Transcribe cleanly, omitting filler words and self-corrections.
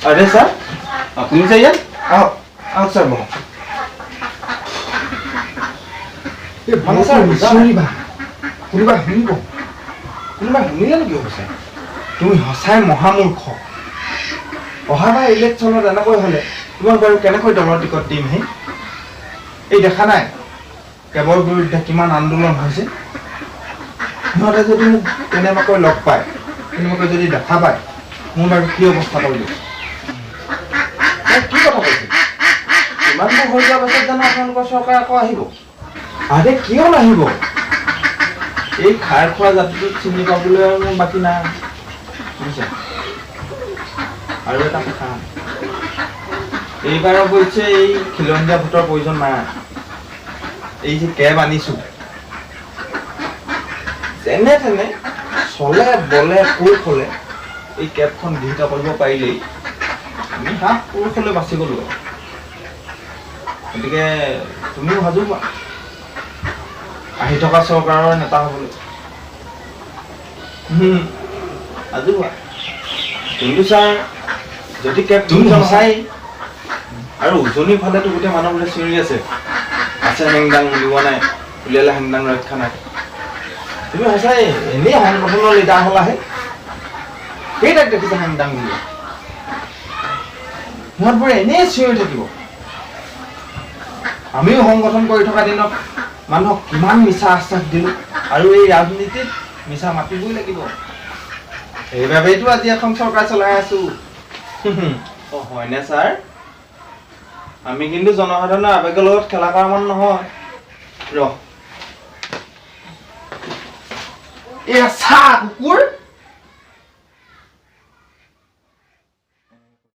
আৰে ছাৰ, আপুনি যে ইয়াত? আহক আহক ছাৰ, বহক। এই মানে ছাৰ, চিঞৰিবা, কোনোবাই শুনিব। কোনোবাই শুনিলেনো কি হ'ব ছাৰ? তুমি সঁচাই মহামূৰ্খ। অহাবাৰ ইলেকশ্যনত এনেকৈ হ'লে তোমাক বাৰু কেনেকৈ দলৰ টিকট দিম হে? এই দেখা নাই কেবৰ বিৰুদ্ধে কিমান আন্দোলন হৈছে? সিহঁতে যদি মোক কেনেবাকৈ লগ পায়, কেনেবাকৈ যদি দেখা পায়, মোৰ বাৰু কি অৱস্থা কৰিব? মই কি কথা কৈছোঁ? ইমানবোৰ হৈ যোৱাৰ পাছত জানো আপোনালোকৰ চৰকাৰ আকৌ আহিব? আৰে কিয় নাহিব? এই খাৰ খোৱা জাতিটোক চিনি পাবলৈ আৰু মোৰ বাকী নাই, বুজিছা? আৰু এটা কথা, এইবাৰ অৱশ্যে এই খিলঞ্জীয়া ভোটৰ প্ৰয়োজন নাই। এই যে কেব আনিছো, যেনে তেনে চলে বলে কৌশলে এই কেবখন গৃহীত কৰিব পাৰিলেই আমি সাত পুৰুষলৈ বাচি গ'লো আৰু। গতিকে তুমিও সাজু হোৱা আহি থকা চৰকাৰৰ নেতা হ'বলৈ। সাজু হোৱা। কিন্তু ছাৰ, যদি কেব তুমি সঁচাই আৰু উজনিৰ ফালেতো গোটেই মানুহবোৰে চিঞৰি আছে, আছে হেংদাং উলিওৱা নাই, উলিয়ালে হেংদাং ৰক্ষা নাই। তুমি সঁচাই এনেই সংগঠনৰ লিডাৰ হ'লাহে? কেইটাক দেখিছা হেংদাং উলিওৱা? সিহঁতবোৰে এনেই চিঞৰি থাকিব। আমিও সংগঠন কৰি থকা দিনত মানুহক কিমান মিছা আশ্বাস দিলোঁ। আৰু এই ৰাজনীতিত মিছা মাতিবই লাগিব। সেইবাবেইতো আজি এখন চৰকাৰ চলাই আছো। অ হয়নে ছাৰ? আমি কিন্তু জনসাধাৰণৰ আৱেগৰ লগত খেলা কৰা মানুহ নহয়। ৰ, এয়া চা কুকুৰ।